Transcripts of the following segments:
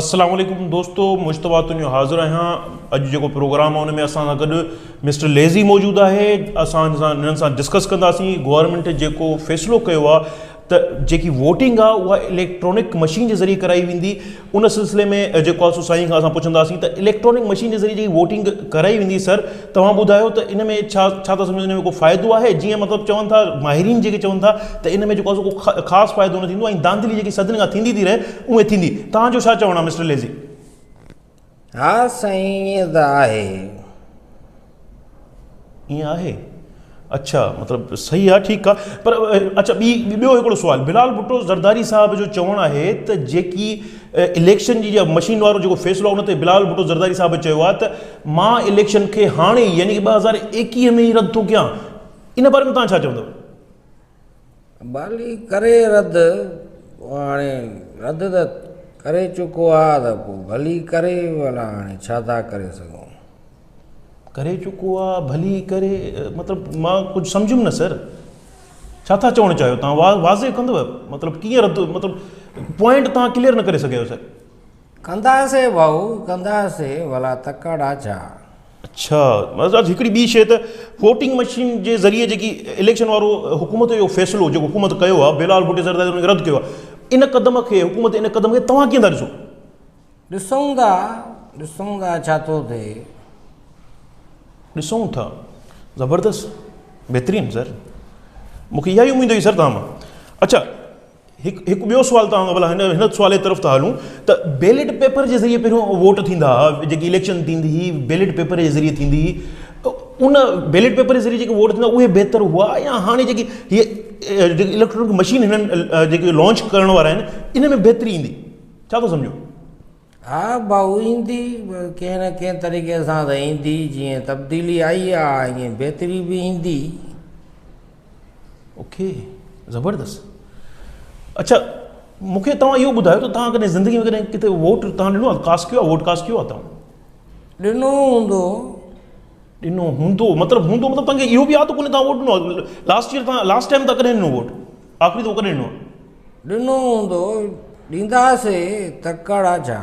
السلام عليڪم دوستو مجتبيٰ تنيو حاضر آهيان اڄ جيڪو پروگرام آهي ان ۾ اسان سان گڏ مسٽر ليزي موجود آهي اسان هنن سان ڊسڪس ڪنداسين گورنمينٽ جيڪو فيصلو ڪيو آهي ته جيڪي ووٽنگ آهي اها اليڪٽرانڪ مشين جي ذريعي ڪرائي ويندي ان سلسلي ۾ جيڪو آهي سو سائين کان اسان پڇنداسين ته اليڪٽرانڪ مشين جي ذريعي جيڪي ووٽنگ ڪرائي ويندي سر توهان ٻڌايو ته ان ۾ ڇا ڇا ٿا سمجهو ان ۾ ڪو فائدو آهي جيئن مطلب چون ٿا ماهرين جيڪي چون ٿا ته ان ۾ جيڪو آهي سو ڪو خاص فائدو نه ٿيندو ۽ ڌانڌلي جيڪي صدين کان ٿيندي ٿي رهي اهي ٿيندي توهان جو ڇا چوڻ آهي مسٽر ليزي؟ ها سائين ائين ته آهي. ائين آهي اڇا مطلب صحيح آ ٺيڪ آ پر اڇا ٻي ٻيو هڪڙو سوال بلال ڀٽو زرداري صاحب جو چوڻ آهي ته جيڪي اليڪشن جي جا مشين وارو جيڪو فيصلو ان تي بلال ڀٽو زرداري صاحب چيو آ ته مان اليڪشن کي هاڻي يعني ٻه هزار ايڪيهه ۾ ئي رد ٿو ڪيان ان باري ۾ تان ڇا چوندو؟ بالي ڪري رد هاڻي رد ته ڪري چڪو آ ته پوء ڀلي ڪري ڀلا هاڻي ڇا ٿا ڪري سگهون. ڪري چڪو آ ڀلي ڪري مطلب مان ڪجهه سمجهيم نه سر ڇا ٿا چوڻ چاهيو تان واضح ڪندو مطلب ڪيئن رد مطلب پوائنٽ تان ڪليئر نه ڪري سگهيا آهيو سر. ڪنداسي ڀائو ڪنداسي ڀلا تڪڙ آ ڇا. اڇا مطلب هڪڙي ٻي شي ته ووٽنگ مشين جي ذريعي جيڪي اليڪشن وارو حڪومت جو فيصلو جيڪو حڪومت ڪيو آ بلال ڀٽي زرداري ان کي رد ڪيو آ ان قدم کي حڪومت ان قدم کي توهان ڪيئن ٿا ڏسو؟ ڏسون ٿا ڏسون ٿا ڇا ٿو ٿئي. ڏسون ٿا زبردست بهترين سر مونکي اها ئي اميد هئي سر توهان مان اڇا هڪ هڪ ٻيو سوال توهان کان ڀلا هن هن سوال جي طرف ٿا هلون ته بيلٽ پيپر جي ذريعي پهريون ووٽ ٿيندا هئا جيڪي اليڪشن ٿيندي هئي بيلٽ پيپر جي ذريعي ٿيندي هئي ان بيلٽ پيپر جي ذريعي جيڪي ووٽ ٿيندا اهي بهتر هئا يا هاڻي جيڪي هي جيڪي اليڪٽرانڪ مشين هنن جيڪي لانچ ڪرڻ وارا آهن ان ۾ بهتري ايندي ڇا ٿو سمجهو؟ ها ڀائو ايندي ڪنهن نه ڪنهن طريقي سان ته ايندي جيئن تبديلي آئي آ ائين بهتري به ايندي. اوڪي زبردست اڇا مونکي توهان اهو ٻڌايو ته توهان ڪڏهن زندگي ۾ ڪڏهن ڪٿي ووٽ توهان ڏنو آ ڪاسٽ ڪيو آ ووٽ ڪاسٽ ڪيو آ توهان؟ ڏنو هوندو. ڏنو هوندو مطلب هوندو مطلب توهان کي اهو به ياد ڪونهي توهان ووٽ ڏنو آ لاسٽ ييئر توهان لاسٽ ٽائيم توهان ڪڏهن ڏنو ووٽ آخري دفعو ڪڏهن ڏنو آ؟ ڏنو هوندو ڏينداسي تڪڙ آ ڇا.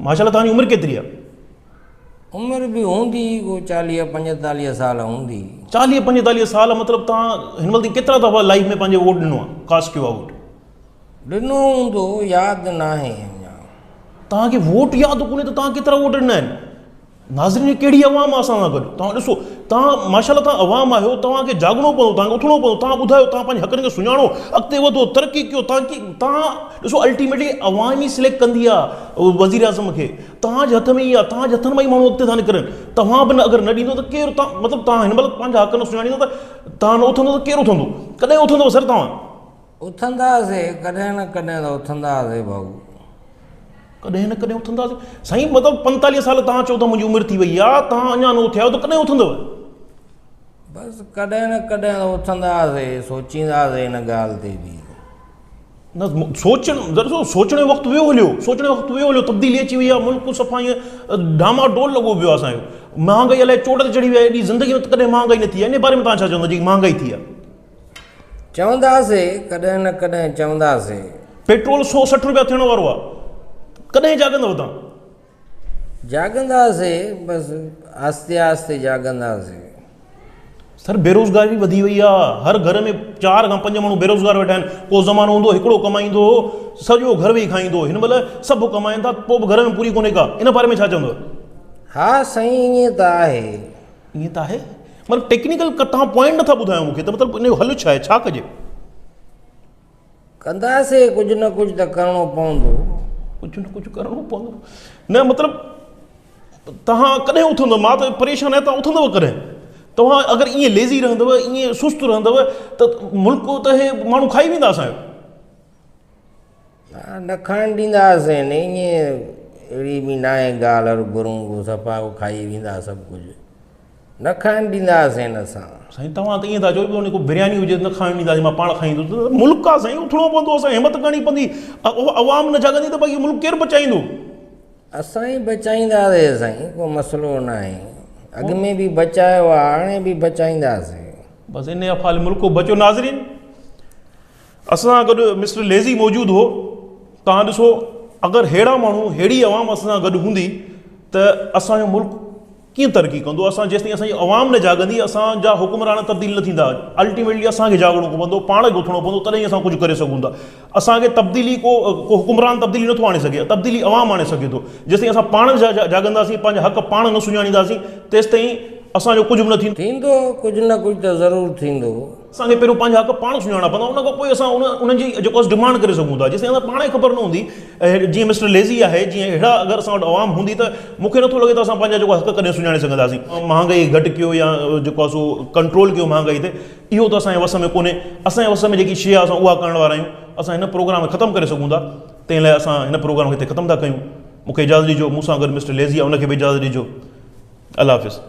ماشاءالله توهان جي عمر ڪيتري آ؟ عمر به هوندي ڪو چاليهه پنجيتاليهه سال هوندي. چاليهه پنجيتاليهه سال مطلب توهان هن مهل تائين ڪيترا دفعا لائيف ۾ پنهنجي ووٽ ڏنو آ ڪاسٽ ڪيو آ ووٽ؟ ڏنو هوندو ياد ناهي اڃا. توهان کي ووٽ ياد ڪونهي ته توهان ڪيترا ووٽ ڏنا آهن؟ ناظرين هي ڪهڙي عوام آ اسان سان گڏ توهان ڏسو توهان ماشاء الله توهان عوام آهيو توهان کي جاڳڻو پوندو توهان کي اٿڻو پوندو توهان ٻڌايو توهان پنهنجي حقن کي سڃاڻو اڳتي وڌو ترقي ڪيو توهان کي توهان ڏسو الٽيميٽلي عوام ئي سليڪٽ ڪندي آ وزير اعظم کي توهان جي هٿ ۾ ئي آ توهان جي هٿن مان ئي ماڻهو اڳتي ٿا نڪرن توهان به اگر نه ڏيندو ته ڪير توهان مطلب توهان هن مهل پنهنجا حق نه سڃاڻيندو ته توهان نه اٿندو ته ڪير اٿندو ڪڏهن اٿندو سر توهان اٿنداسي ڪڏهن نه ڪڏهن ته اٿنداسي ڀائو. ڪڏهن نه ڪڏهن اٿنداسي سائين مطلب 45 سال توهان چئو ٿا منهنجي عمر ٿي وئي آ توهان اڃا نه اٿيا آهيو ته ڪڏهن اٿندؤ؟ بس ڪڏهن نه ڪڏهن ته اٿنداسي سوچينداسي ان ڳالهه تي به. نه سوچڻ ڏسو سوچڻ جو وقت ويو هليو سوچڻ جو وقت ويو هليو تبديلي اچي وئي آ ملڪ صفا ائين ڊاما ڊول لڳو پيو آ اسان جو مهانگائي الائي چوٽ تي چڙهي وئي آ ايڏي زندگي ۾ ڪڏهن مهانگائي نه ٿي آ ان باري ۾ توهان ڇا چوندؤ جيڪي مهانگائي ٿي آ؟ چونداسي ڪڏهن نه ڪڏهن چونداسي. پيٽرول 160 روپيا ٿيڻ وارو آ ڪڏهن جاڳندؤ تان. جاڳنداسي بس آهستي آهستي جاڳنداسي. سر بيروزگاري وڌي وئي آ هر گهر ۾ چار کان پنج ماڻهو بيروزگار ويٺا آهن ڪو زمانو هوندو هڪڙو ڪمائيندو هو سڄو گهر ويهي کائيندو هو هن مهل سڀ ڪمائين ٿا پوء به گهر ۾ پوري ڪونهي ڪا ان باري ۾ ڇا چوندؤ. ها سائين ائين ته آهي. ائين ته آهي مطلب ٽيڪنيڪل توهان پوائنٽ نٿا ٻڌايو مونکي ته مطلب ان جو حل ڇا آهي ڇا ڪجي؟ ڪنداسي ڪجهه نه ڪجهه ته ڪرڻو پوندو. ڪجهه نه ڪجهه ڪرڻو پوندو نه مطلب توهان ڪڏهن اٿندو مان ته پريشان آهيان توهان اٿندو ڪڏهن توهان اگر ائين ليزي رهندو ائين سست رهندو ته ملڪ ته هي ماڻهو کائي ويندا اسانجو. نه کائڻ ڏينداسين ائين اهڙي به ناهي ڳالهه هر گهرون ڪو صفا ڪو کائي ويندا سڀ ڪجهه نه کائڻ ڏينداسين اسان. سائين توهان ته ائين ٿا چئو ڄڻ ڪو برياني هجي نه کائڻ ڏينداسين مان پاڻ کائيندس ملڪ آ سائين اٿڻو پوندو اسان همت ڪرڻي پوندي عوام نه جاڳندي ته باقي ملڪ ڪير بچائيندو. اسان ئي بچائينداسين سائين ڪو مسئلو ناهي اڳ ۾ به بچايو آ هاڻي به بچائينداسين. بس ان افعال ملڪ بچو ناظرين. اسان سان گڏ مسٽر ليزي موجود هو. توهان ڏسو اگر ههڙا ماڻهو ههڙي عوام اسان سان گڏ هوندي ته اسان جو ملڪ ڪيئن ترقي ڪندو؟ اسان جيستائين اسان جي عوام نه جاڳندي اسان جا حڪمران تبديل نه ٿيندا. الٽيميٽلي اسان کي جاڳڻو پوندو، پاڻ کي اٿڻو پوندو تڏهن ئي اسان ڪجهه ڪري سگهون ٿا. اسان کي تبديلي ڪو ڪو حڪمران تبديلي نٿو آڻي سگهي، تبديلي عوام آڻي سگهي ٿو. جيستائين اسان پاڻ نه جاڳنداسين، پنهنجا حق پاڻ نه سڃاڻينداسين تيستائين اسان جو ڪجهه به نه ٿيندو. ٿيندو ڪجهه نه ڪجهه ته ضرور ٿيندو. اسان کي پهريون پنهنجا حق پاڻ سڃاڻڻا پوندا ان کان پوء اسان ان انهن جي جيڪو آهي ڊمانڊ ڪري سگهون ٿا جيستائين اسان پاڻ کي خبر نه هوندي جيئن مسٽر ليزي آهي جيئن اهڙا اگر اسان وٽ عوام هوندي ته مون کي نٿو لڳي ته اسان پنهنجا جيڪو حق ڪڏهن سڃاڻي سگهنداسين مهانگائي گهٽ ڪيو يا جيڪو آهي سو ڪنٽرول ڪيو مهانگائي تي اهو ته اسان جي وس ۾ ڪونهي اسان جي وس ۾ جيڪي شيء آهي اسان اها ڪرڻ وارا آهيون اسان هن پروگرام کي ختم ڪري سگهون ٿا تنهن لاء اسان هن پروگرام کي هتي ختم ٿا ڪيون مون کي اجازت ڏجو مون سان گڏ مسٽر ليزي آهي ان کي به اجازت ڏجو الله حافظ.